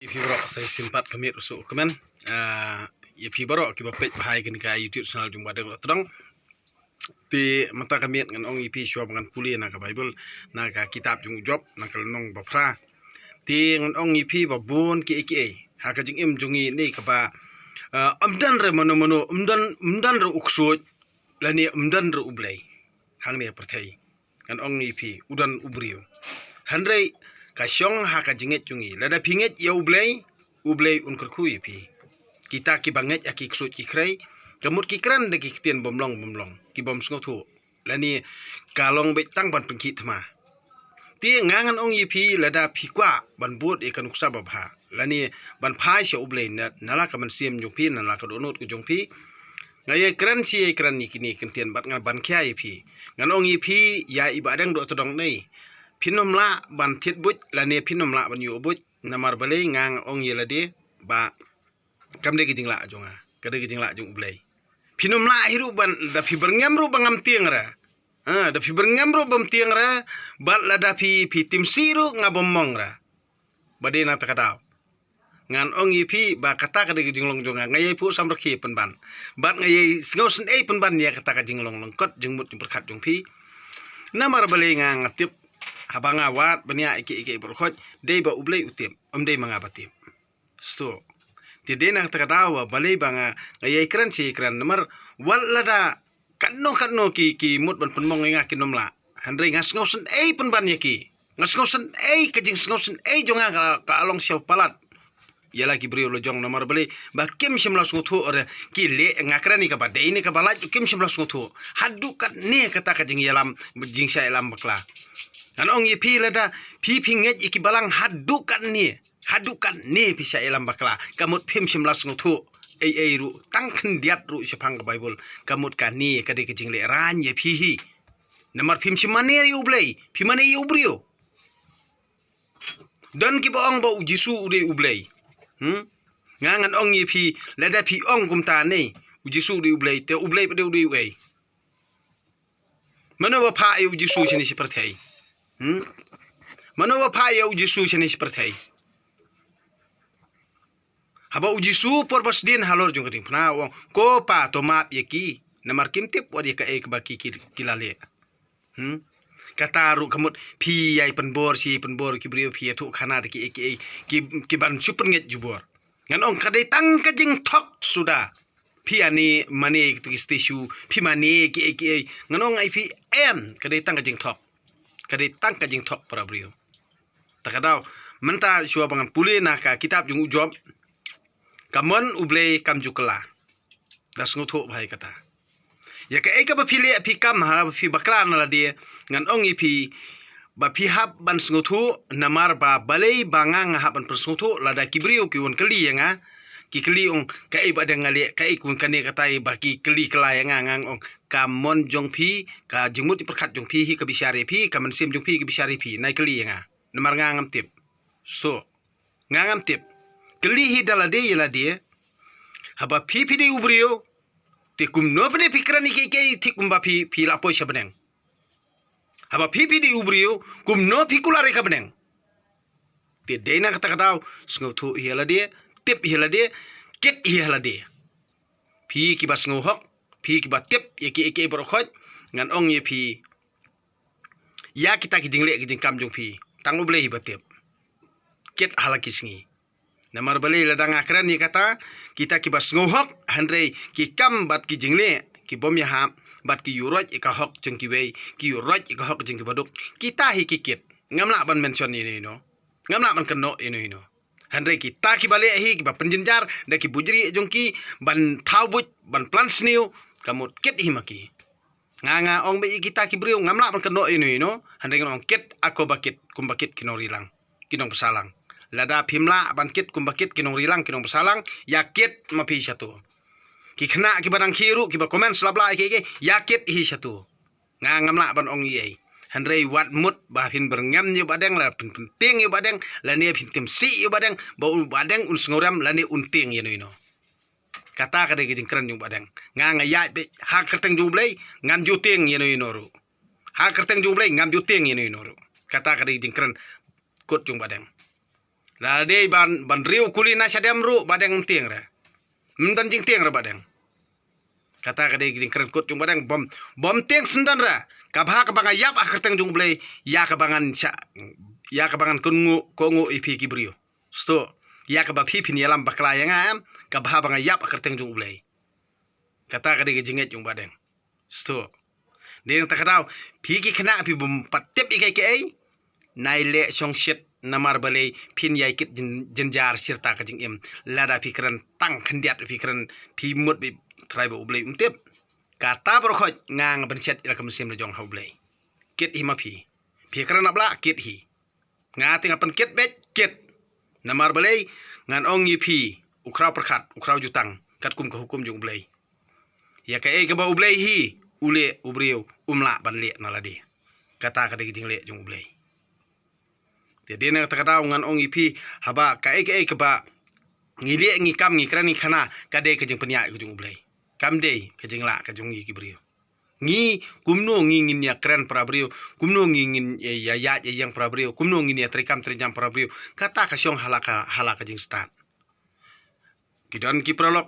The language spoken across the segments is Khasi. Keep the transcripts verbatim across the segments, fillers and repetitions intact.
Phi baroh sa shisien pat ka miet u suk u kmen. Ah, ïa phi baroh kiba peit bha ïa kane ka YouTube channel jong Bah Deng Rohtdong. Te mynta ka miet ngan ong ïa phi shuwa ba ngan pule na ka Baibl, na ka kitab jong u Job, na ka lynnong ba phra. Te ngan ong ïa phi ba bun kiei kiei ha ka jingim jong ngi ne kaba, ah, ym don re mano mano, ym don, ym don re u ksuid, lane ym don re U Blei hangne ha pyrthei. Ngan ong ïa phi, u don u briew. Hynrei ka shong ha ka jingngeit jong ngi. Lada phi ngeit ïa U Blei, U Blei un kyrkhu ïa phi. Kita kiba ngeit ha ki ksuid ki khrei, ka mut ki kren da ki ktien bym long bym long, ki bym sngewthuh, lane ka long beit tang ban pynkhih thma. Te nga ngan ong ïa phi, lada phi kwah ban bud ïa ka nuksa babha, lane ban phai sha U Blei na, na la ka mynsiem jong phi, na la ka dohnud ka jong phi, nga ïai kren shi ïai kren ïa kine ki ktien bad nga ban khia ïa phi. Ngan ong ïa phi, ïa i Bah Deng Rohtdong ne, phin ym lah ban thied buit lane phin ym lah ban ïoh buit. Namar balei nga ong ïa lade ba kam dei ka jinglah jong nga, ka dei ka jinglah jong U Blei. Phin ym lah hi ruh ban, da phi byrngem ruh ba ngam tieng re. Ha, da phi byrngem ruh bym tieng re, bad lada phi, phi tim sih ruh nga bym mong re. Ba dei na kata ka daw ngan ong ïa phi ba kata ka dei ka jinglong jong nga, nga ïai phuh samrkhie pynban, bad nga ïai sngewsynei pynban ïa kata ka jinglong lyngkot jingmut jingpyrkhat jong phi. Namar balei nga, nga tip, haba nga wad bniah ïa kiei kiei baroh khoit, dei ba U Blei u tip, ym dei ma nga ba tip. Sto. Te dei na kata ka daw ba balei ba nga, nga ïai kren shi ïai kren, namar wat lada katno katno ki, ki mut ban pynmong ïa nga, kin ym lah. Hynrei nga sngewsynei pynban ïa ki. Nga sngewsynei, ka jingsngewsynei jong nga ka, ka long sha palat ïa la ki briew la jong. Namar balei ba kim shym la sngewthuh re, ki leh, nga kren ïa kaba dei ne kaba lait, kim shym la sngewthuh. Haduh katne kata ka jingïalam, jingshah ïalam bakla. Ngan ong ïa phi, lada phi, phi ngeit ïa ki balang haduh katne, haduh katne phi shah ïalam bakla, ka mut phim shym la sngewthuh ei ei ruh, tang khyndiat ruh shaphang ka Baibl, ka mut kane ka dei ka jingleh rang ïa phi hi. Namar phim shym mane ïa U Blei, phi mane ïa u briew. Don kiba ong ba U Jisu u dei U Blei. Hmm? Nga ngan ong ïa phi, lada phi ong kumta ne, U Jisu u dei U Blei, te U Blei pat u dei uei? Mano ba phah ïa U Jisu shane sha pyrthei? Hmm? Mano ba phah ïa U Jisu shane sha pyrthei? Haba U Jisu por ba sdien halor jong ka diengphna, u ong, ko Pa, to map ïa ki, namar kim tip wat ïa kaei kaba ki, ki, ki la leh. Hmm? Kata ruh ka mut phi ïai pynbor shi pynbor ki briew, phi ïathuh khana da ki, ki, ki, ki ban shu pynngeit jubor. Ngan ong ka dei tang ka jingthok suda. Phi ane mane ki statue, phi mane kiei kiei. Ngan ong ïa phi, em, ka dei tang ka jingthok. Ka dei tang ka jingthok para briew. Ta ka daw, mynta shuwa ba ngan pule na ka kitab jong u Job, ka mon U Blei kam ju kylla. Da sngewthuh bha ïa kata. Ïa kaei kaba phi leh, phi kam, haba phi bakla na lade, ngan ong ïa phi ba phi hap ban sngewthuh, namar ba balei ba nga, nga hap ban pynsngewthuh, lada ki briew ki wan kylli ïa nga, ki kylli, ong, kaei Bah Deng nga leh, kaei, kum kane katai ba ki kylli kylla ïa nga, nga ong, ka mon jong phi, ka jingmut jingpyrkhat jong phi hi ka bishar ïa phi, ka mynsiem jong phi ka bishar ïa phi, nai kylli ïa nga. Namar nga ngam tip. So, nga ngam tip. Kylli hi da lade ïa lade. Haba phi phi dei u briew, te kumno pat phi kren ïa kiei kiei, te kumba phi, phi la poi sha bneng. Haba phi phi dei u briew, kumno phi kular ïa ka bneng? Te dei na kata ka daw, sngewthuh hi ha lade, tip hi ha lade, kit hi ha lade. Phi kiba sngewhok, phi kiba tip ïa kiei kiei baroh khoit, ngan ong ïa phi, ïa kita ki jingleh ki jingkam jong phi, tang U Blei hi ba tip. Kit ha la ki sngi. Namar balei, lada nga kren ïa kata, kita kiba sngewhok, hynrei ki kam bad ki jingleh ki bym ïahap, bad ki ïuhroit ïa ka hok jong kiwei, ki ïuhroit ïa ka hok jong kiba duk, kita hi ki kit. Ngam lah ban mention ïano ïano. Ngam lah ban kynnoh ïano ïano. Hynrei kita kiba leh hi, kiba pynjynjar da ki bujri jong ki, ban thaw buit, ban plan sniew, ka mut kit hi ma ki. Nga, nga ong beit ïa kita ki briew, ngam lah ban kynnoh ïano ïano, hynrei ngan ong kit ha ko ba kit, kumba kit ki nongri lang, ki nongpynsah lang. Lada phim lah ban kit kumba kit ki nongri lang, ki nongpynsah lang, ïa kit ma phi shato. Ki khynnah kiba dang khie ruh, kiba comment slap lah ïa kiei kiei, ïa kit hi shato. Nga ngam lah ban ong ei ei. Hynrei wat mut ba phin byrngem ïa u Bah Deng, la phin, phin tieng ïa u Bah Deng, lane phin tim sih ïa u Bah Deng, ba u Bah Deng un sngewrem, lane un tieng ïano ïano. Kata ka dei ka jingkren jong u Bah Deng. Nga, nga ïaid beit ha ka kyrteng jong U Blei, ngam ju tieng ïano ïano ruh. Ha ka kyrteng jong U Blei ngam ju tieng ïano ïano ruh. Kata ka dei ka jingkren kut jong u Bah Deng. La dei ban, ban riew kuli na shadem ruh Bahdeng ym tieng re. Ym don jingtieng re Bahdeng. Kata ka dei ka jingkren kut jong Bahdeng, bym, bym tieng syndon re. Ka bha kaba nga ïap ha kyrteng jong U Blei, ïa kaba ngan sha, ïa kaba ngan kohnguh, kohnguh ïa phi ki briew. Sdang, ïa kaba phi phin ïalam bakla ïa nga em, ka bha ba nga ïap ha kyrteng jong U Blei. Kata ka dei ka jingngeit jong Bahdeng. Sdang. Dei na kata ka daw, phi ki khynnah phi bym pat tip ïa kaei kaei. Nai leh shongshit namar balei phin ïai kit jyn-, jynjar shirta ka jingim. Lada phi kren tang khyndiat phi kren phi mut ba trai ba U Blei um tip. Kata baroh khoit nga nga pynshet ïa la ka mynsiem la jong ha U Blei. Kit hi ma phi. Phi kren ap la kit hi. Nga te nga pynkit beit kit. Namar balei ngan ong ïa phi u khraw pyrkhat, u khraw jutang, katkum ka hukum jong U Blei. Ïa kaei kaba U Blei hi, u leh u briew, um lah ban leh na lade. Kata ka dei ka jingleh jong U Blei. Te dei na kata ka daw ngan ong ïa phi, haba kaei kaei kaba ngi leh ngi kam ngi kren ngi khana, ka dei ka jingpynïaid ka jong U Blei. Kam dei ka jinglah ka jong ngi ki briew. Ngi kumno ngi ngin ïa kren para briew, kumno ngi ngin ïa, ïa ïaid ïa ïeng para briew, kumno ngin ïa treikam treijam para briew. Kata ka shong ha la ka, ha la ka jingstad. Ki don ki paralok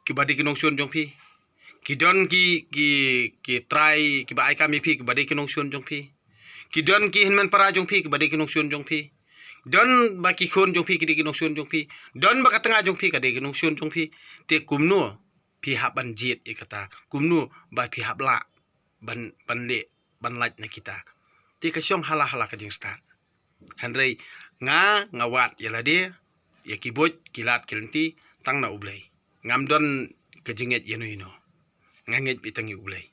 kiba dei ki nongshun jong phi. Ki don ki, ki, ki trai kiba ai kam ïa phi kiba dei ki nongshun jong phi. Ki don ki hynmen para jong phi kiba dei ki nongshun jong phi. Don ba ki khun jong phi ki dei ki nongshun jong phi. Don ba ka tnga jong phi ka dei ki nongshun jong phi. Te kumno phi hap ban jied ïa kata, kumno ba phi hap lah ban, ban leh, ban lait na kita. Te ka shong ha la, ha la ka jingstad. Hynrei nga, nga wad ïa lade, ïa ki buit ki lad ki lynti tang na U Blei. Ngam don ka jingngeit ïano ïano. Nga ngeit beit tang ïa U Blei.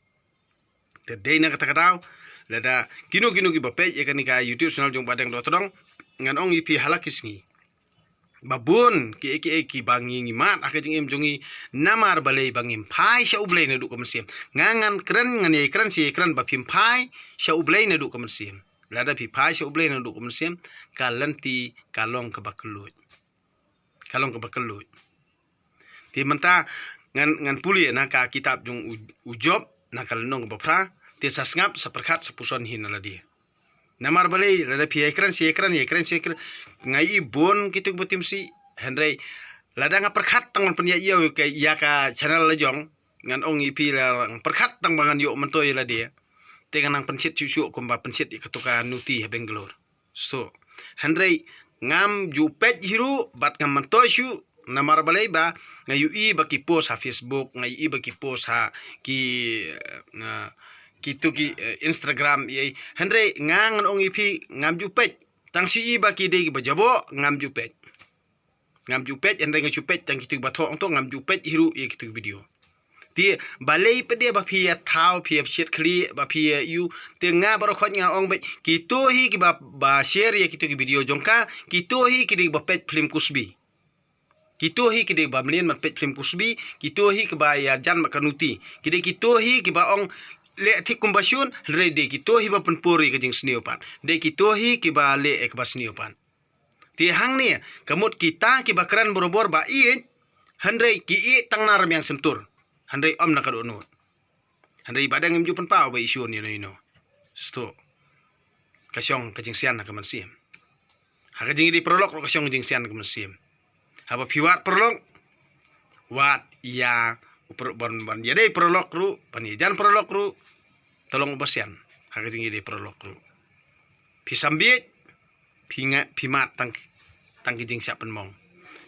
Te dei na kata ka daw, lada kino kino kiba peit ïa kane ka YouTube channel jong Bahdeng Dohtdong, ngan ong ïa phi ha la ki sngi. Ba bun kiei kiei kiba ngi ngi mad ha ka jingim jong ngi, namar balei ba ngim phai sha U Blei naduh ka mynsiem. Nga ngan kren, ngan ïai kren, sha ïai kren ba phim phai sha U Blei naduh ka mynsiem. Lada phi phai sha U Blei naduh ka mynsiem, ka lynti ka long kaba kylluid. Ka long kaba kylluid. Te mynta ngan, ngan pule na ka kitab jong u, u Job, na ka lynnong kaba phra, te sa sngap, sa pyrkhat, sa puson hi na lade. Namar balei, lada phi ïai kren, sha ïai kren, ïai kren, sha ïai kren. Nga i bun kitu kiba tim shi, hynrei lada nga pyrkhat tang ban pynïaid ïa ka, ïa ka channel la jong, ngan ong ïa phi la nga pyrkhat tang ba ngan ïoh myntoi ïa lade. Te ngan nang pynshit shuh shuh kumba pynshit ïa katu ka nuti ha Bangalore. So, hynrei ngam ju peit hi ruh bad ngam myntoi shuh, namar balei ba nga ïohi ba ki post ha Facebook, nga ïohi ba ki post ha ki, eh, na, kitu ki, eh, Instagram, ïa, hynrei nga ngan ong ïa phi ngam ju peit. Tang shu ïohi ba ki dei kiba jaboh, ngam ju peit. Ngam ju peit, hynrei nga shu peit tang kitu kiba thoh, ong to ngam ju peit hi ruh ïa kitu ki video. Te balei pat de ba phi ïa thaw, phi ïa pynshit khlieh, ba phi ïa ïoh, te nga baroh khoit nga ong beit, kito hi kiba, ba share ïa kito ki video jong ka, kito hi ki dei ba peit phlim Kusbi. Kito hi ki dei ba mlien ban peit phlim Kusbi, kito hi kiba ïa jan ma ka nuti. Ki dei kito hi kiba ong leh thik kumba shun, hynrei dei kito hi ba pynpur ïa ka jingsniew pat. Dei kito hi kiba leh ïa kaba sniew pat. Te hangne, ka mut kita kiba kren barabor ba ïeit, hynrei ki ïeit tang na rmiang shyntur. Hynrei ym na ka dohnud. Hynrei Bahdeng ngim ju pynpaw ba i shun ïano ïano. Sdang. Ka shong ka jingsian ha ka mynsiem. Ha ka jingïadei paralok ruh ka shong ka jingsian ha ka mynsiem. Haba phi wad paralok, wad ïa u par-, ban, ban ïadei paralok ruh, ban ïajan paralok ruh, to long uba sian ha ka jingïadei paralok ruh. Phi sambiej, phi nga, phi mad tang, tang ki jingshah pynmong.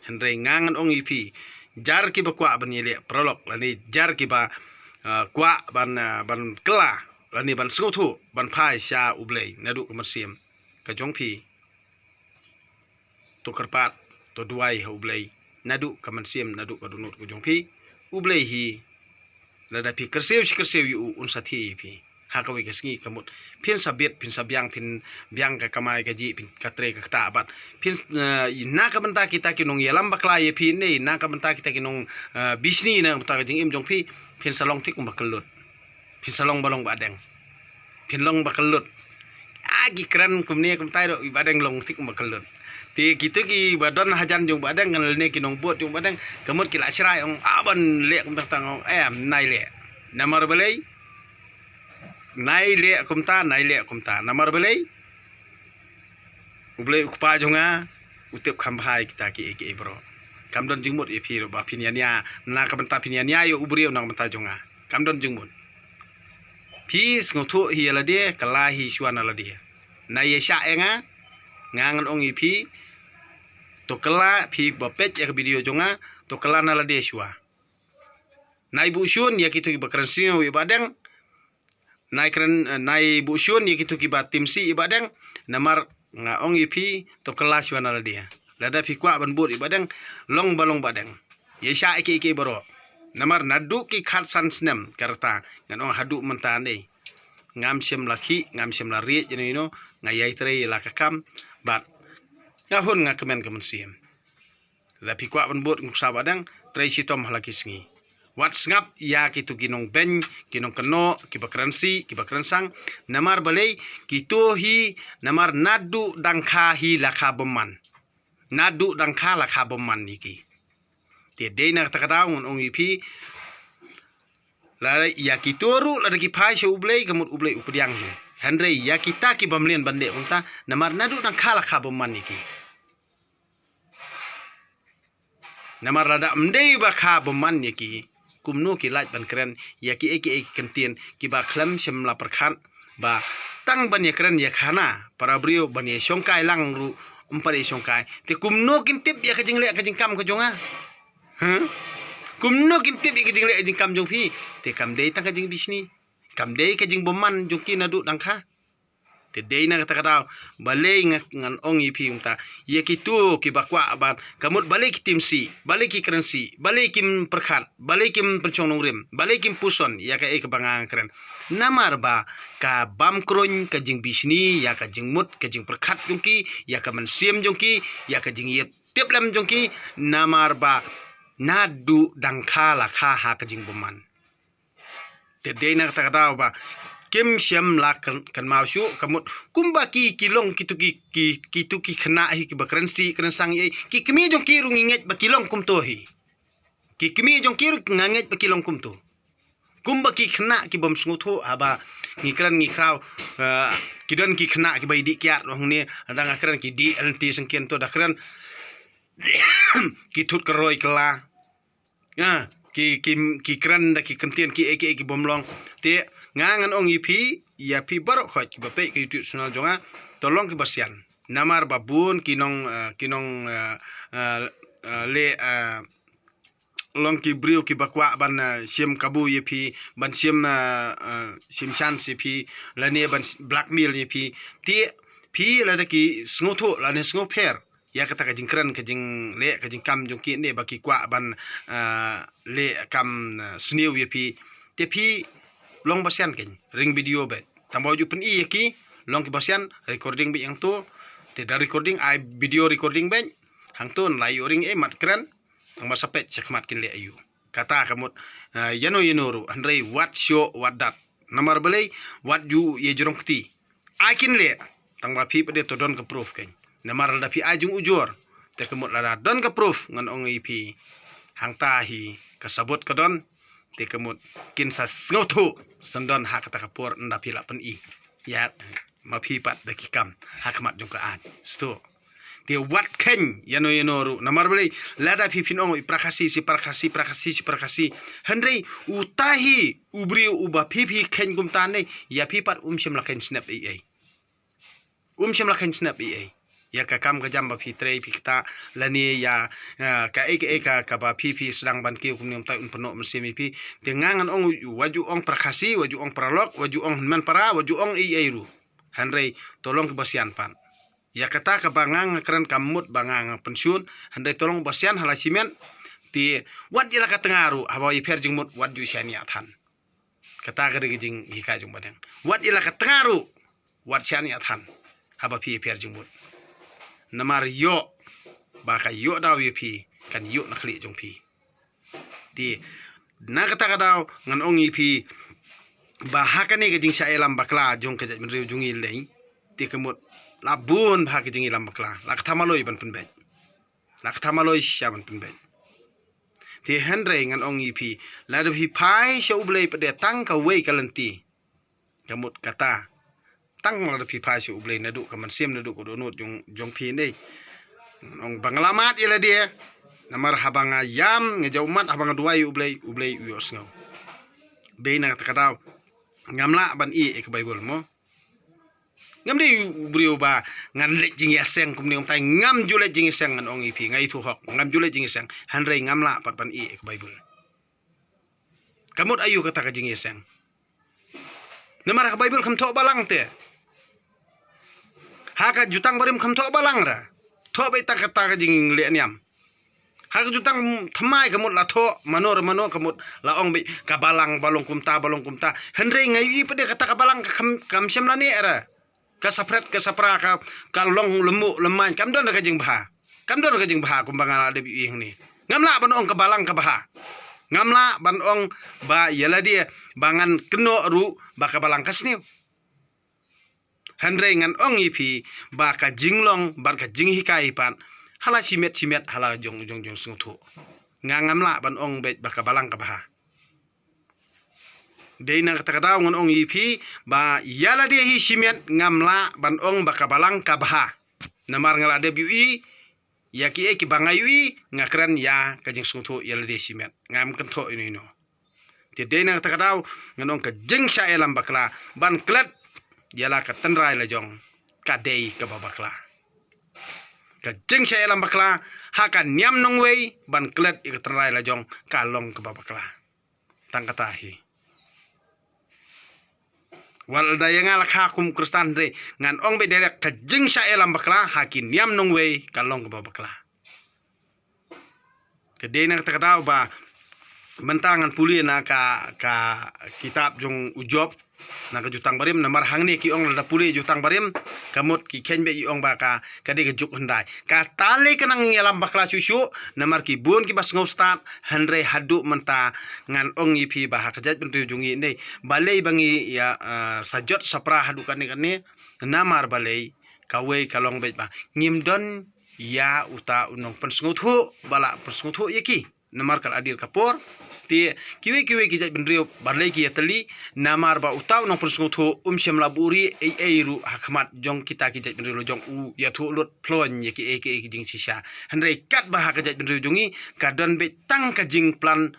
Hynrei nga ngan ong ïa phi, jar kiba kwah ban ïaleh paralok, lane jar kiba, ah, kwah ban, ah, ban kylla, lane ban sngewthuh, ban phai sha U Blei naduh ka mynsiem ka jong phi. To kyrpad, to duwai ha U Blei naduh ka mynsiem, naduh ka dohnud ka jong phi. U Blei hi, lada phi kyrsiew shi kyrsiew ïa u, un sa thied ïa phi. Ha kawei ka sngi ka mut phin sa bit, phin sa biang, phin biang ka kamai kajih, phin ka trei ka ktah bad phin, eh, na ka bynta kita ki nongïalam bakla ïa phi ne na ka bynta kita ki nong, eh, bishni na ka bynta ka jingim jong phi, phin sa long thik kumba kyllut. Phin sa long ba long Bahdeng. Phin long ba kyllut. Ah, ki kren kumne kumtai ruh, i Bahdeng long thik kumba kyllut. Te kito kiba don hajan jong Bahdeng, ngan lane ki nongbud jong Bahdeng, ka mut ki la shrai ong, ah, ban leh kumta tang ong, eh, nai leh. Namar balei? Nai leh kumta, nai leh kumta. Namar balei? U Blei u Kpa jong nga, u tip kham bha ïa kita ki, ki, ki bro. Kam don jingmut ïa phi ruh ba phin ïania na ka bynta, phin ïania ïa u briew na ka bynta jong nga. Kam don jingmut. Phi sngewthuh hi ïa lade, kylla hi shuwa na lade. Na ïa shah ïa nga, nga ngan ong ïa phi, to kylla, phi ba peit ïa ka video jong nga, to kylla na lade shuwa. Nai buh shun ïa kito kiba kren sniew ïa Bahdeng. Nai kren, eh, nai buh shun ïa kito kiba tim sih ïa Bahdeng. Namar nga ong ïa phi, to kylla shuwa na lade. Lada phi kwah ban bud ïa Bahdeng, long ba long Bahdeng. Ïa shah ïa ki, ïa ki baroh. Namar naduh ki khatsan snem ka rta, ngan ong haduh mynta ne. Ngam shym la khih, ngam shym la riej, ïa no, ïa no, nga ïai trei la ka kam, bad nga hun nga kmen ka mynsiem. Lada phi kwah ban bud nuksa Bahdeng, trei shitom ha la ki sngi. Wat sngap ïa kito ki nongbeiñ, ki nongkynnoh, kiba kren sih, kiba kren sang. Namar balei, kito hi, namar naduh dang kha hi la kha bymman. Naduh dang kha la kha bymman ïa ki. Te dei na kata ka daw ngan ong ïa phi, la ïa kito ruh lada ki phai sha U Blei, ka mut U Blei u pdiang hi. Hynrei ïa kita ki bym leh ban dei kumta, namar naduh dang kha la kha bymman ïa ki. Namar lada ym dei ba kha bymman ïa ki, kumno ki lait ban kren ïa ki, ïa ki, ïa ki kyntien kiba khlem shym la pyrkhat, ba tang ban ïa kren ïa khana para briew ban ïa shongkai lang ruh ym pat ïa shongkai. Te kumno kin tip ïa ka jingleh ka jingkam ka jong nga? Huh? Kumno kin tip ïa ka jingleh ka jingkam jong phi? Te kam dei tang ka jingbishni, kam dei ka jingbymman jong ki naduh dang kha. Te dei na kata ka daw, balei nga, ngan ong ïa phi kumta, ïa kito kiba kwah ban, ka mut balei ki tim sih, balei ki kren sih, balei kim pyrkhat, balei kim pynshong nongrim, balei kim puson ïa kaei kaba nga kren. Namar ba ka bam kruiñ ka jingbishni ïa ka jingmut ka jingpyrkhat jong ki, ïa ka mynsiem jong ki, ïa ka jingïeit tiplem jong ki. Namar ba naduh dang kha la kha ha ka jingbymman. Te dei na kata ka daw ba kim shym la kyn-, kynmaw shuh, ka mut kumba ki, ki long kito ki, ki, kito ki khynnah hi kiba kren sih kren sang ïa, ki kmie jong ki ruh ngi ngeit ba ki long kumto hi. Ki kmie jong ki ruh nga ngeit ba ki long kumto. Kumba ki khynnah ki bym sngewthuh haba ngi kren ngi khraw, eh, ki don ki khynnah kiba ïa dih kiad ruh hangne, lada nga kren ki dih lynti syngkien, to da kren ki thut ka roi kylla. Ah, ki, ki, ki kren da ki kyntien kiei kiei ki bym long. Te nga ngan ong ïa phi, ïa phi baroh khoit kiba peit ka YouTube channel jong nga, to long kiba sian. Namar ba bun ki nong, eh, ki nong, eh, eh, eh, leh, eh, long ki briew kiba kwah ban, eh, shim kabu ïa phi, ban shim, eh, eh, shim chance ïa phi, lane ban s-, blackmail ïa phi. Te phi lada ki sngewthuh lane sngewpher ïa kata ka jingkren, ka jingleh, ka jingkam jong ki ne ba ki kwah ban, ah, leh kam, ah, sniew ïa phi. Te phi long ba sian keiñ, ring video beit. Tang ba ju pyni ïa ki, long kiba sian, recording beit hangto. Te da recording, ai video recording beit hangto, la ïoh ring eh mat kren. Tang ba sa peit sha khmat kin leh aïu. Kata ka mut, ah, ïano ïano ruh, hynrei wat shoh wat dat. Namar balei, wat ju ïa jrong kti. Ai kin leh, tang ba phi pat de to don ka proof keiñ. Namar lada phi ai jong ujor, te ka mut lada don ka proof ngan ong ïa phi. Hangta hi ka sabut ka don, te ka mut kin sa sngewthuh, san don ha kata ka por ynda phi la pyni. Ïa, ma phi pat da ki kam, ha khmat jong ka aiñ. Sto. Te wat kheiñ, ïano ïano ruh. Namar balei, lada phi phin ong, i para Khasi, shi para Khasi, para Khasi, shi para Khasi. Hynrei, uta hi, u briew uba phi phi kheiñ kumta ne, ïa phi pat um shym la kheiñ snep ei ei. Um shym la kheiñ snep ei ei. Ïa ka kam ka jam ba phi trei phi kta lane ïa, eh, kaei kaei ka, kaba phi phi sdang ban kiew kumne, um tai un pynnoh mynsiem ïa phi. Te nga ngan ong, wat ju ong para Khasi, wat ju ong para lok, wat ju ong hynmen para, wat ju ong ei ei ruh. Hynrei, to long kiba sian pat. Ïa kata kaba nga nga kren ka mut ba nga nga pynshun, hynrei to long ba sian ha la shimet, te wat ïa la ka tnga ruh, haba ïa pher jingmut, wat ju shaniah than. Kata ka dei ka jinghikai jong Bahdeng. Wat ïa la ka tnga ruh, wat shaniah than. Haba phi ïa pher jingmut. Namar ïoh, ba ka ïoh daw ïa phi, kan ïoh na khlieh jong phi. Te, na kata ka daw, ngan ong ïa phi, ba ha kane ka jingshah ïalam bakla jong ka jaitbynriew jong ngi lei, te ka mut, la bun ba ha ka jingïalam bakla, la kata maloi ban pynbeit. La kata maloi shisha ban pynbeit. Te hynrei ngan ong ïa phi, lada phi phai sha U Blei pat de tang kawei ka lynti. Ka mut kata. Tang lada phi phai sha U Blei naduh ka mynsiem naduh ka dohnud jong, jong phi ne. Ong ba nga la mad ïa lade. Namar haba nga ïam, nga jaw mad, haba nga duwai ïa U Blei, U Blei u ïohsngew. Dei na kata ka daw ngam lah ban ïeh ïa ka Baibl mo. Ngam dei u briew ba ngan leit jingïaseng kumne kumtai, ngam ju leit jingïaseng, ngan ong ïa phi, nga ithuh hok, ngam ju leit jingïaseng, hynrei ngam lah pat ban ïeh ïa ka Baibl. Ka mut aïu kata ka jingïaseng? Namar ha ka Baibl kam thoh balang te. Ha ka Jutang Barim kam thoh balang re. Thoh beit tang kata ka jingleh niam. Ha ka Jutang Thymmai ka mut la thoh mano re mano, ka mut la ong beit ka balang ba long kumta, ba long kumta. Hynrei nga ïohi pat de kata ka balang ka kam, kam shym la neh re. Ka saphriang, ka saphra, ka, ka long lem buh lem main, kam don re ka jingbha. Kam don re ka jingbha kumba nga la dep ïohi hangne. Ngam lah ban ong ka balang ka bha. Ngam lah ban ong ba ïa lade ba ngan kynnoh ruh ba ka balang ka sniew. Hynrei ngan ong ïa phi ba ka jinglong bad ka jinghikai pat ha la shimet shimet ha la jong jong jong sngewthuh. Nga ngam lah ban ong beit ba ka balang ka bha. Dei na kata ka daw ngan ong ïa phi ba ïa lade hi shimet ngam lah ban ong ba ka balang ka bha. Namar nga la dep ïohi ïa kiei kiba nga ïohi, nga kren ïa ka jingsngewthuh ïa lade shimet, ngam kynthoh ïano ïano. Te dei na kata ka daw ngan ong ka jingshah ïalam bakla ban klet ïa la ka tynrai la jong ka dei kaba bakla. Ka jingshah ïalam bakla ha ka niam nongwei ban klet ïa ka tynrai la jong ka long kaba bakla. Tang kata hi. Wat lada ïa nga la kha kum Khristan re, ngan ong beit direct, ka jingshah ïalam bakla ha ki niam nongwei ka long kaba bakla. Ka dei na kata ka daw ba mynta ngan pule na ka, ka kitab jong u Job, na ka Jutang Barim, namar hangne ki ong lada pule Jutang Barim ka mut ki kheiñ beit, ki ong ba ka, ka dei ka juk hyndai. Kata lei ka nang ïalam bakla shuh shuh, namar ki bun kiba sngew stad, hynrei haduh mynta ngan ong ïa phi ba ha ka jaitbynriew jong ngi, ne balei ba ngi ïa, eh, sa jot sa pra haduh kane kane, namar balei, kawei ka long beit ba ngim don ïa uta u nongpynsngewthuh ba la pynsngewthuh ïa ki. Namar ka la dier ka por. Te kiwei kiwei ki jaitbynriew balei ki ïatylli, namar ba uta u nongpynsngewthuh um shym la buhrieh ei ei ruh ha khmat jong kita ki jaitbynriew la jong, u ïathuh lut phlong ïa kiei kiei ki jingshisha. Hynrei katba ha ka jaitbynriew jong ngi ka don beit tang ka jingplan,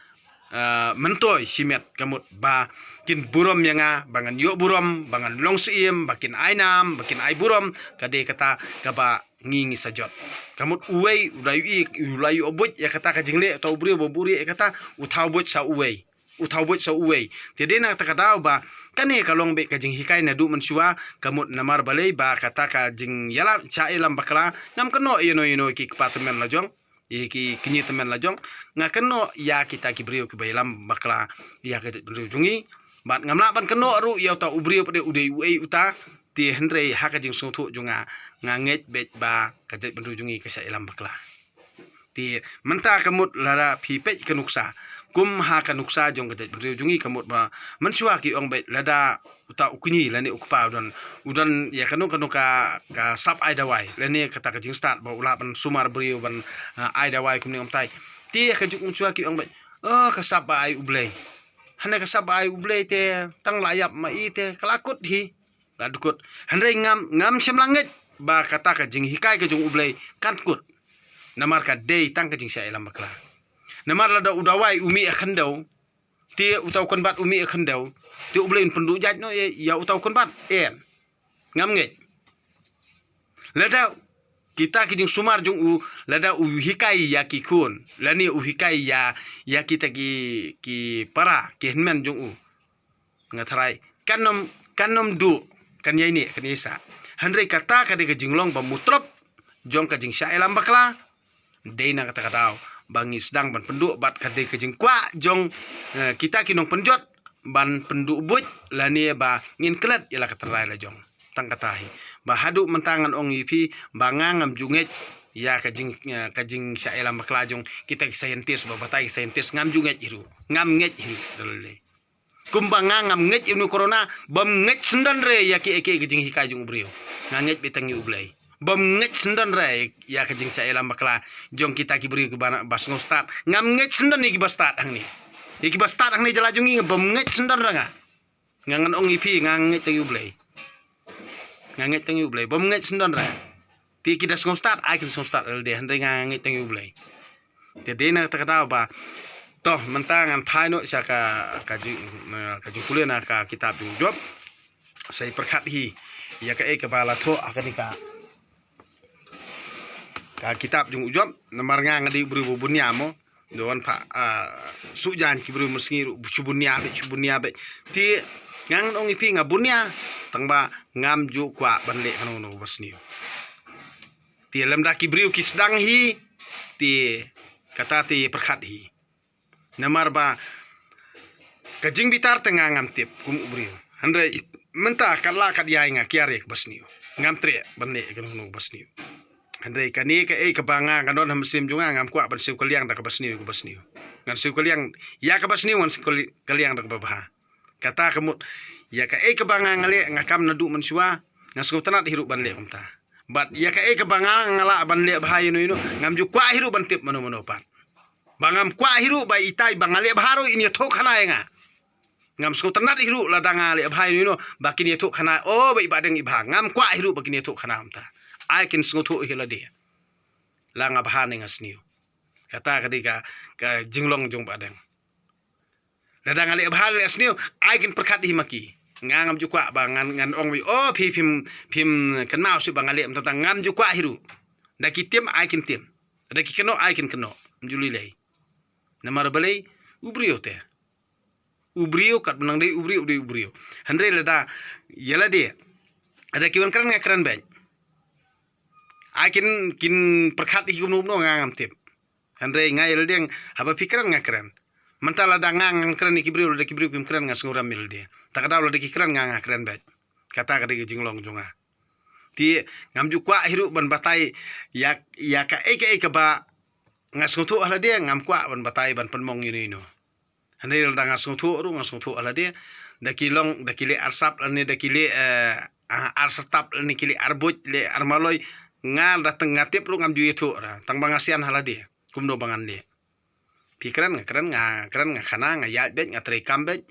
ah, myntoi shimet, ka mut ba kin burom ïa nga, ba ngan ïoh burom, ba ngan long syiem, ba kin ai nam, ba kin ai burom, ka dei kata kaba ngi ngi sa jot. Ka mut uwei u la ïohi, u la ïoh buit ïa kata ka jingleh, uta u briew ba buhrieh ïa kata, u thaw buit sa uwei. U thaw buit sa uwei. Te dei na kata ka daw ba kane ka long beit ka jinghikai naduh mynshuwa, ka mut namar balei ba kata ka jingïalam, shah ïalam bakla, ngam kynnoh ïano ïano ki kpa tymmen la jong, ïa ki kñi tymmen la jong. Nga kynnoh ïa kita ki briew kiba ïalam bakla ïa ka jaitbynriew jong ngi. Bad ngam lah ban kynnoh ruh ïa uta u briew pat de u dei uei uta. Te hynrei ha ka jingsngewthuh jong nga, nga ngeit beit ba ka jaitbynriew jong ngi ka shah ïalam bakla. Te mynta ka mut lada phi peit ka nuksa, kum ha ka nuksa jong ka jaitbynriew jong ngi ka mut ba mynshuwa ki ong beit lada uta u kñi lane u kpa u don, u don ïa kano kano ka, ka sap ai dawai lane kata ka jingstad ba u lah ban sumar briew ban, ah, ai dawai kumne kumtai. Te ka juk mynshuwa ki ong beit, oh, ka sap ba ai U Blei. Hane ka sap ba ai U Blei te tang la ïap ma i te ka la kut hi. La dkut. Hynrei ngam, ngam shym la ngeit ba kata ka jinghikai ka jong U Blei kan kut. Namar ka dei tang ka jingshah ïalam bakla. Namar lada u dawai u mih ha khyndew, te uta u kynbat u mih ha khyndew, te U Blei un pynduh jait noh ïa, ïa uta u kynbat? Em. Ngam ngeit. Lada kita ki jingsumar jong u, lada u hikai ïa ki khun, lane u hikai ïa, ïa kita ki, ki para, ki hynmen jong u, nga tharai kan ym, kan ym duh, kan ïai neh, kan ïai sah. Hynrei kata ka dei ka jinglong ba mutlop jong ka jingshah ïalam bakla. Dei na kata ka daw ba ngi sdang ban pynduh, bad ka dei ka jingkwah jong, eh, kita ki nongpynjot ban pynduh buit lane ba ngin klet ïa la ka tynrai la jong. Tang kata hi. Ba haduh mynta ngan ong ïa phi ba nga ngam ju ngeit ïa ka jing, eh, ka jingshah ïalam bakla jong kita ki scientist, ba batai ki scientist, ngam ju ngeit hi ruh. Ngam ngeit hi ruh. Kumba nga ngam ngeit ïa une u corona, bym ngeit syndon re ïa kiei kiei ki jinghikai jong u briew. Nga ngeit beit tang ïa U Blei. Bym ngeit syndon re ïa ka jingshah ïalam bakla jong kita ki briew kiba na, ba sngew stad. Ngam ngeit syndon ïa kiba stad hangne. Ïa kiba stad hangne jylla jong ngi, bym ngeit syndon re nga. Nga ngan ong ïa phi, nga ngeit tang ïa U Blei. Nga ngeit tang ïa U Blei. Bym ngeit syndon re. Te ki da sngewstad, ai kin sngewstad lade, hynrei nga ngeit tang ïa U Blei. Te dei na kata ka daw ba, to, mynta ngan phai noh sha ka, ka jing, ka jingpule na ka kitab jong u Job. Sa ïa pyrkhat hi ïa kaei kaba la thoh ha kane ka, ka kitab jong u Job. Namar nga nga dei u briew ba bun ïa mo. Don pat, ah, shu jan ki briew mynsngi ruh shu bun ïa beit, shu bun ïa beit. Te nga ngan ong ïa phi nga bun ïa, tang ba ngam ju kwah ban leh kano kano ba sniew. Te lymda ki briew ki sdang hi, te kata te pyrkhat hi. Namar ba ka jingbitar te nga ngam tip kum u briew. Hynrei mynta kat la kat ïa nga kiar ïa kaba sniew. Ngam treh ban leh kano kano ba sniew. Hynrei kane kaei kaba nga nga don ha mynsiem jong nga, ngam kwah ban siew kylliang da kaba sniew ïa kaba sniew. Ngan siew kylliang ïa kaba sniew, ngan siew kylli-, kylliang da kaba bha. Kata ka mut ïa kaei kaba nga nga leh nga kam naduh mynshuwa, nga sngewtynnat hi ruh ban leh kumta. Bad ïa kaei kaba nga nga lah ban leh bha ïano ïano, ngam ju kwah hi ruh ban tip mano mano pat. Ba ngam kwah hi ruh ba itai ba nga leh bha ruh in ïathuh khana ïa nga. Ngam sngewtynnat hi ruh lada nga leh bha ïano ïano ba kin ïathuh khana, o, ba i Bahdeng i bha. Ngam kwah hi ruh ba kin ïathuh khana kumta. Ai kin sngewthuh hi lade la nga bha ne nga sniew. Kata ka dei ka, ka jinglong jong Bahdeng. Lada nga leh bha leh sniew, ai kin pyrkhat hi ma ki. Nga ngam ju kwah ba ngan, ngan ong ba, o, phi phim, phim kynmaw shuh ba nga leh mynta, ngam ju kwah hi ruh. Da ki tim ai kin tim. Da ki kynnoh ai kin kynnoh. Ym ju lei lei. Namar balei, u briew te. U briew kat ba nang dei u briew, u dei u briew. Hynrei lada ïa lade, lada ki wan kren nga kren beit. Ai kin, kin pyrkhat hi kumno kumno nga ngam tip. Hynrei nga ïa lade, haba phi kren nga kren. Mynta lada nga ngan kren ïa ki briew, lada ki briew kim kren nga sngewrem ïa lade. Ta ka daw lada ki kren nga nga kren beit. Kata ka dei ka jinglong jong nga. Te ngam ju kwah hi ruh ban batai ïa, ïa kaei kaei kaba nga sngewthuh ha lade, ngam kwah ban batai ban pynmong ïano ïano. Hynrei lada nga sngewthuh ruh nga sngewthuh ha lade. Da ki long, da ki leh arsap lane da ki leh, eh, ah, arsatap lane ki leh arbuit, leh armaloi. Nga da tang nga tip ruh ngam ju ïathuh ra. Tang ba nga sian ha lade kumno ba ngan leh. Phi kren nga kren, nga kren nga khana, nga ïaid beit, nga trei kam beit.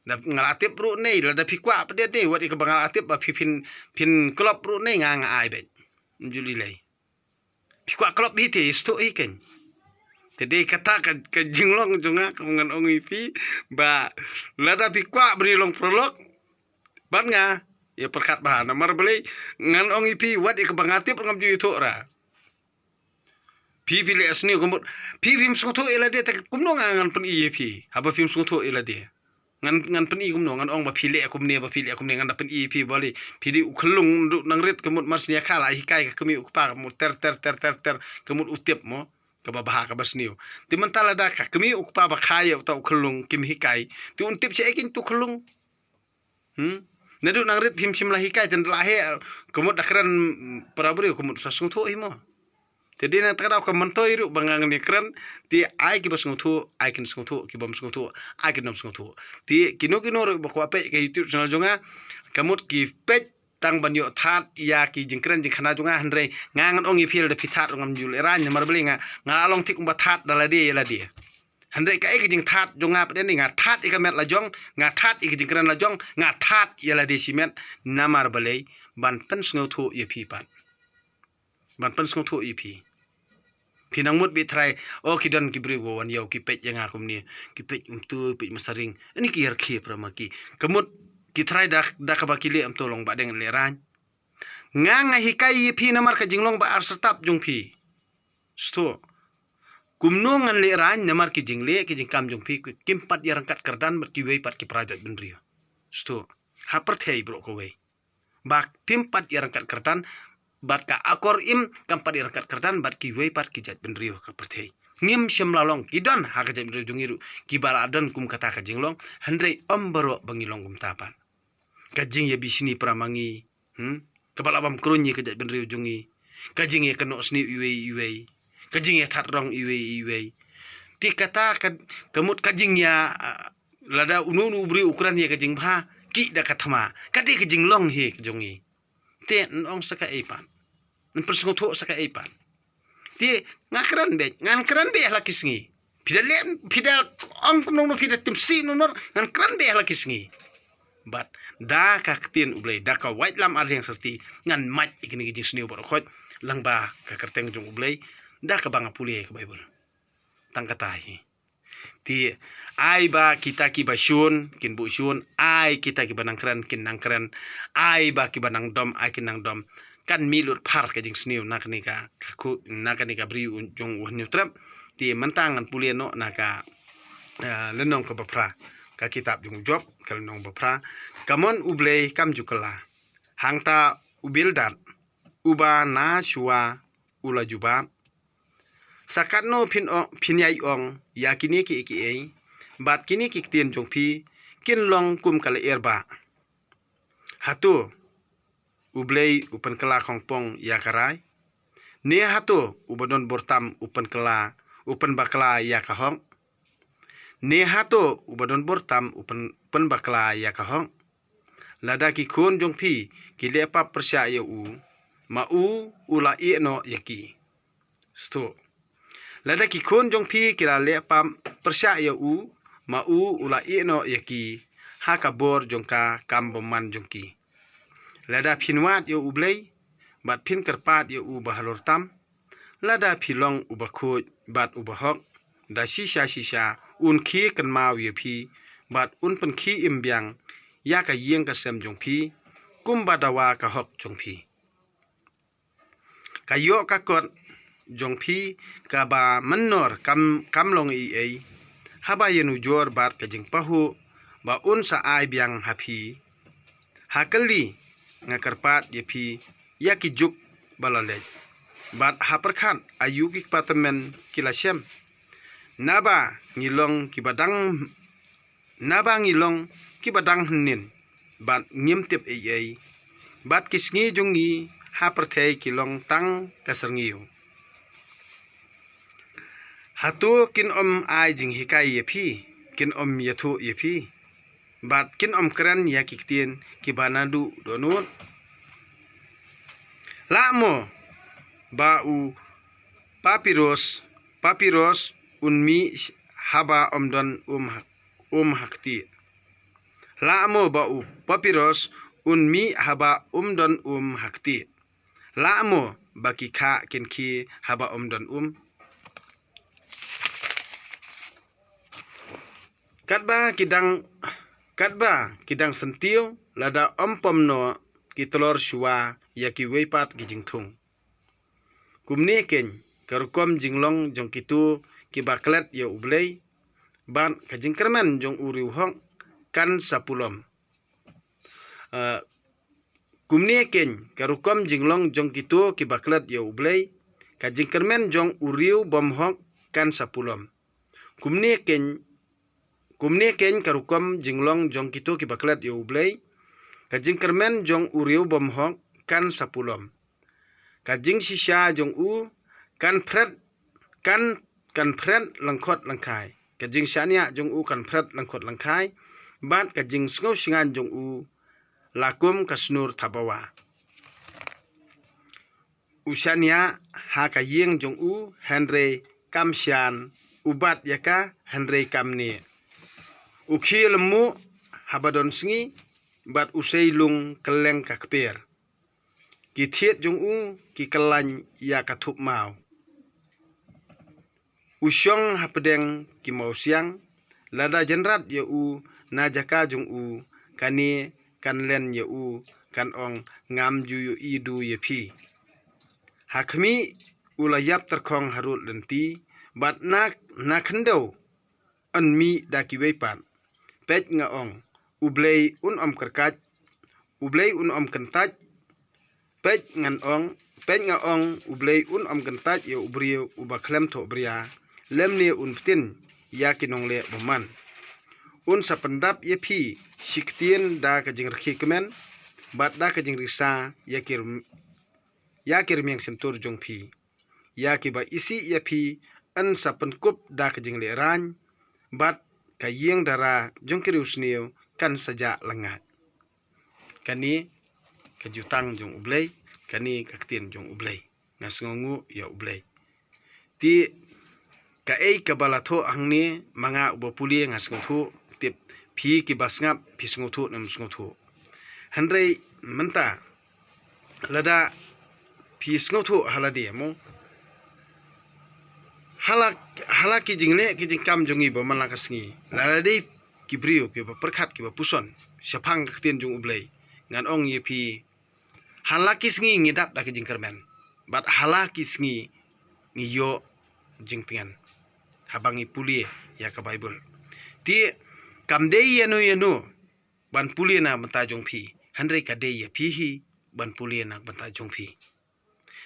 Da nga la tip ruh ne, lada phi kwah pat de ne, wat ïa kaba nga la tip ba phi phin, phin klop ruh ne, nga nga ai beit. Ym ju lei lei. Phi kwah klop hi te, sdang hi kein. Te dei kata ka, ka jinglong jong nga, ka ngan ong ïa phi ba lada phi kwah ban ïa long paralok bad nga, ïa pyrkhat bha, namar balei, ngan ong ïa phi wat ïa kaba nga tip ngam ju ïathuh ra. Phi phi leh sniew ka mut phi phim sngewthuh ïa lade, te kumno nga ngan pyni ïa phi haba phim sngewthuh ïa lade? Ngan, ngan pyni kumno, ngan ong ba phi leh kumne, ba phi leh kumne, ngan da pyni ïa phi balei? Phi dei u khyllung, duk nang rit ka mut mar snia kha la hikai ka kmie u kpa ka mut ter ter ter ter ter ka mut u tip mo kaba bha kaba sniew. Te mynta lada ka kmie u kpa ba kha ïa uta u khyllung kim hikai, te un tip shaei kein uta u khyllung? Hmm? Naduh nang rit phim shym la hikai, te nda la heh ka mut da kren, mm, para briew ka mut sa sngewthuh hi mo. Te dei na kata ka daw ka myntoi ruh ba nga ngan ïa kren, te ai kiba sngewthuh ai kin sngewthuh, kibym sngewthuh ai kin ym sngewthuh. Te kino kino ruh ba kwah peit ka YouTube channel jong nga, ka mut ki peit tang ban ïoh thad ïa ki jingkren jingkhana jong nga, hynrei nga ngan ong ïa phi lada phi thad ruh ngam ju lehraiñ, namar balei, nga, nga la long thik kumba thad da lade ïa lade. Hynrei kaei ka jingthad jong nga pat de, nga thad ïa ka met la jong, nga thad ïa ka jingkren la jong, nga thad ïa lade shimet, namar balei, ban pynsngewthuh ïa phi pat. Ban pynsngewthuh ïa phi. Phi nang mut beit trai, o, ki don ki briew ba wan ïew ki peit ïa nga kumne, ki peit umtu, peit masaring. Ani ki ïarkhie para ma ki. Ka mut ki trai da, da kaba ki leh umtu long Bahdeng lehraiñ. Nga nga hikai ïa phi namar ka jinglong ba arsatap jong phi. Sdang. Kumno ngan lehraiñ namar ki jingleh ki jingkam jong phi kim pat ïaryngkat kyrdan bad kiwei pat ki para jaitbynriew. Sdang. Ha pyrthei baroh kawei. Ba phim pat ïaryngkat kyrdan bad ka akor im, kam pat ïaryngkat kyrdan bad kiwei pat ki jaitbynriew ka pyrthei. Ngim shym la long, ki don ha ka jaitbynriew jong ngi ruh kiba la don kum kata ka jinglong, hynrei ym baroh ba ngi long kumta pat. Ka jingïabishni para ma ngi, hmm? Kaba la bam kruñ ïa ka jaitbynriew jong ngi. Ka jingïakynnoh sniew iwei iwei. Ka jingïathad rong iwei iwei. Te kata ka, ka mut ka jingïa, ah, lada uno uno u briew u kren ïa ka jingbha, ki da ka thma. Ka dei ka jinglong hi ka jong ngi. Te yn ong sa kaei pat. Yn pynsngewthuh sa kaei pat. Te nga kren beit, ngan kren beit ha la ki sngi. Phi da leh, phi da ong kumno kumno, phi da tim sih kumno, ngan kren beit ha la ki sngi. Bad da ka ktien U Blei, da ka waitlam ar jong syrti, ngan mad ïa kine ki jingsniew baroh khoit. lyngba ka kyrteng jong U Blei da kaba nga pule ka Baibl. Tang kata hi. Te ai ba kita kiba shun kin buh shun, ai kita kiba nang kren kin nang kren, ai ba kiba nang dom ai kin nang dom. Kan mih lut phar ka jingsniew na kane ka, ka khu-, na kane ka bri u-, jong U Hynñiewtrep. Te mynta ngan pule noh na ka, eh, lynnong kaba phra, ka kitab jong U Job, ka lynnong ba phra. Ka mon U Blei kam ju kylla. Hangta u Bildad, uba na shuwa u la jubab, sa katno phin o-, phin ïai ong ïa kine kiei kiei, bad kine ki ktien jong phi kin long kum ka lyer bah. Hato U Blei u pynkylla khongpong ïa ka rai? Ne hato uba don bor tam u pynkylla, u pynbakla ïa ka hok? Ne hato uba don bor tam u pyn-, pynbakla ïa ka hok? Lada ki khun jong phi ki leh pap pyrshah ïa u, ma u u la ïeh noh ïa ki. Stu. Lada ki khun jong phi ki la leh pap pyrshah ïa u, ma u u la ïeh noh ïa ki ha ka bor jong ka kam bymman jong ki. Lada phin wad ïa U Blei bad phin kyrpad ïa u ba halor tam, lada phi long uba khuid bad uba hok, da shisha shisha un khie kynmaw ïa phi bad un pynkhie im biang ïa ka ïing ka sem jong phi kumba dawa ka hok jong phi. Ka ïoh ka kot jong phi kaba mynnor kam, kam long ei ei haba ïanujor bad ka jingpahuh ba un sa ai biang ha phi. Ha kali nga kyrpad ïa phi ïa ki juk ba la leit, bad ha pyrkhat aïu ki kpa tymmen ki la shem. Naba ngi long kiba dang, naba ngi long kiba dang hynnin bad ngim tip ei ei, bad ki sngi jong ngi ha pyrthei ki long tang ka syrngiew. Hato kin ym ai jinghikai ïa phi, kin ym ïathuh ïa phi, bad kin ym kren ïa ki ktien kiba naduh dohnud? Lah mo ba u papiros, papiros un mih haba ym don um ha, um ha ktieh? Lah mo ba u papiros un mih haba ym don um ha ktieh? Lah mo ba ki khah kin khie haba ym don um? Katba ki dang, katba ki dang syntiew, lada ym pom noh ki tlor shuwa ïa kiwei pat ki jingthung. Kumne keiñ ka rukom jinglong jong kito kiba klet ïa U Blei, bad ka jingkyrmen jong u riewhok kan sa pulom. Eh, kumne keiñ ka rukom jinglong jong kito kiba klet ïa U Blei, ka jingkyrmen jong u riewbymhok kan sa pulom. Kumne keiñ, kumne keiñ ka rukom jinglong jong kito kiba klet ïa U Blei, ka jingkyrmen jong u riewbymhok kan sa pulom. Ka jingshisha jong u kan phret, kan, kan phret lyngkhot lyngkhai. Ka jingshaniah jong u kan phret lyngkhot lyngkhai, bad ka jingsngew shngaiñ jong u la kum ka snur thabawa. U shaniah ha ka ïing jong u, hynrei kam shan, u bat ïa ka, hynrei kam neh. U khie lymmuh haba don sngi, bad u sei lung kylleng ka kper. Ki thied jong u ki kyllaiñ ïa ka thup maw. U shong hapdeng ki mawsiang, lada jynrat ïa u na jaka jong u, kane kan len ïa u, kan ong, ngam ju ïohi du ïa phi. Ha khmih u la ïap tyrkhong harud lynti, bad na, na khyndew yn mih da kiwei pat. Peit nga ong, U Blei un ym kyrkhat, U Blei un ym kyntait. Peit ngan ong, peit nga ong, U Blei un ym kyntait ïa u briew uba khlem thohbria, lymne un pyntin ïa ki nongleh bymman. Un sa pyndap ïa phi shi ktien da ka jingrkhie kmen, bad da ka jingrisa ïa ki rm-, ïa ki rmiang shyntur jong phi. Ïa kiba isih ïa phi yn sa pynkup da ka jinglehrain, bad ka ïing dara jong ki riewsniew kan sa jah lyngngait. Kane ka jutang jong U Blei, kane ka ktien jong U Blei. Nga sngewnguh ïa U Blei. Te kaei kaba la thoh hangne, ma nga uba pule nga sngewthuh, tip phi kiba sngap phi sngewthuh ne ym sngewthuh. Hynrei mynta lada phi sngewthuh ha lade mo. Ha la, ha la ki jingleh ki jingkam jong ngi ba man la ka sngi, lada dei ki briew kiba pyrkhat, kiba puson shaphang ka ktien jong U Blei, ngan ong ïa phi, ha la ki sngi ngi dap da ka jingkyrmen, bad ha la ki sngi ngi ïoh jingtngen haba ngi pule ïa ka Baibl. Te kam dei ïano ïano ban pule na bynta jong phi, hynrei ka dei ïa phi hi ban pule na bynta jong phi.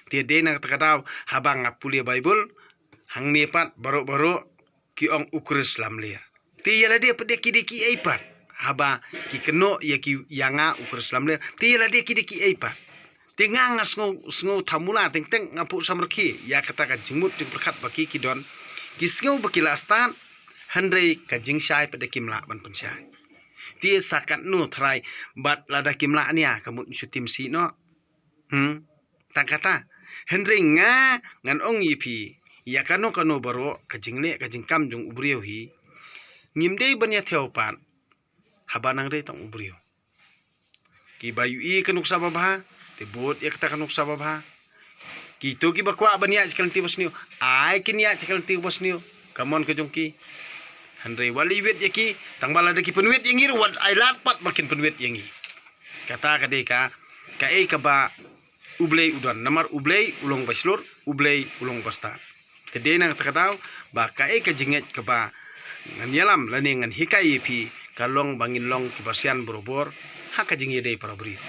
Te dei na kata ka daw, haba nga pule Baibl, hangne pat baroh baroh ki ong U Khrist lamler. Te ïa lade pat de ki dei kiei pat, haba ki kynnoh ïa ki, ïa nga U Khrist lamler, te ïa lade ki dei kiei pat. Te nga, nga sngew, sngew thamula teng teng, nga phuh samrkhie ïa kata ka jingmut jingpyrkhat ba ki, ki don. Ki sngew ba ki la stad, hynrei ka jingshai pat de kim lah ban pynshai. Te sa katno tharai, bad lada kim lah nia, ka mut shu tim sih noh. Hmm. Tang kata. Hynrei nga, ngan ong ïa phi, ïa kano kano baroh ka jingleh ka jingkam jong u briew hi, ngim dei ban ïa thew pat haba nang dei tang u briew. Kiba ïohi ka nuksa babha, te bud ïa kata ka nuksa babha. Kito kiba kwah ban ïaid sha ka lynti basniew, ai kin ïaid sha ka lynti basniew. Ka mon ka jong ki. Hynrei wat leit wit ïa ki, tang ba lada ki pynwit ïa ngi ruh, wat ai lad pat ba kin pynwit ïa ngi. Kata ka dei ka, kaei kaba U Blei u don, namar U Blei u long ba shlur, U Blei u long ba stad. Te dei na kata ka daw, ba kaei ka jingngeit kaba ngan ïalam lane ngan hikai ïa phi, ka long ba ngin long kiba sian barabor ha ka jingïadei para briew.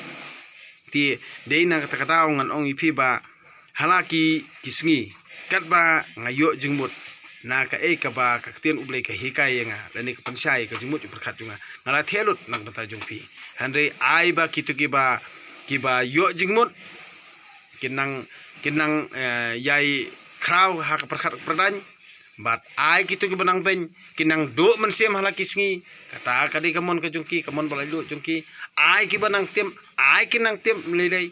Te dei na kata ka daw ngan ong ïa phi ba ha la ki, ki sngi, katba nga ïoh jingmut na kaei kaba ka ktien U Blei ka hikai ïa nga, lane ka pynshai ka jingmut jingpyrkhat jong nga, nga la theh lut na ka bynta jong phi. Hynrei ai ba kito kiba, kiba ïoh jingmut kin nang, kin nang, eh, ïai khraw ha ka pyrkhat ka pyrdaiñ. Bad ai kito kiba nang beiñ kin nang duh mynsiem ha la ki sngi. Kata ka dei ka mon ka jong ki, ka mon ba laitluid jong ki. Ai kiba nang tip, ai kin nang tip lei lei,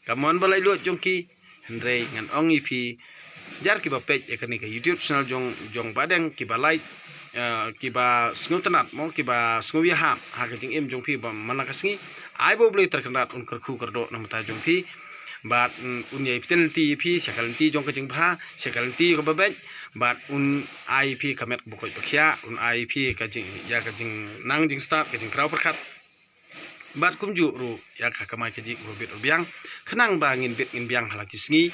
ka mon ba laitluid jong ki. Hynrei ngan ong ïa phi, jar kiba peit ïa kane ka YouTube channel jong, jong Bahdeng, kiba like, eh, kiba sngewtynnat mo, kiba sngew ïahap ha ka jingim jong phi ba man la ka sngi. Ai ba U Blei Trai Kynrad un kyrkhu kyrdoh na ka bynta jong phi. Bad, mm, un ïai pynlynti ïa phi sha ka lynti jong ka jingbha, sha ka lynti kaba beit. Bad un ai ïa phi ka met kaba koit ba khiah, un ai ïa phi ka jing, ïa ka jingnang jingstad, ka jingkhraw pyrkhat. Bad kumjuh ruh ïa ka kamai kajih kaba bit ba biang, khnang ba ngin bit ngin biang ha la ki sngi.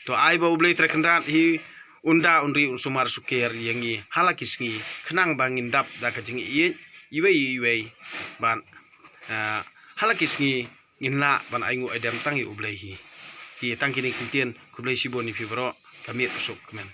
To ai ba U Blei Trai Kynrad hi un da un ri un sumar sukher ïa ngi ha la ki sngi, khnang ba ngin dap da ka jingïeit iwei iwei. Bad, ah, ha la ki sngi ngin lah ban ai nguh ai dem tang ïa U Blei hi. Te tang kine ki ktien, khublei shibun ïa phi baroh, ka miet ka suk kmen.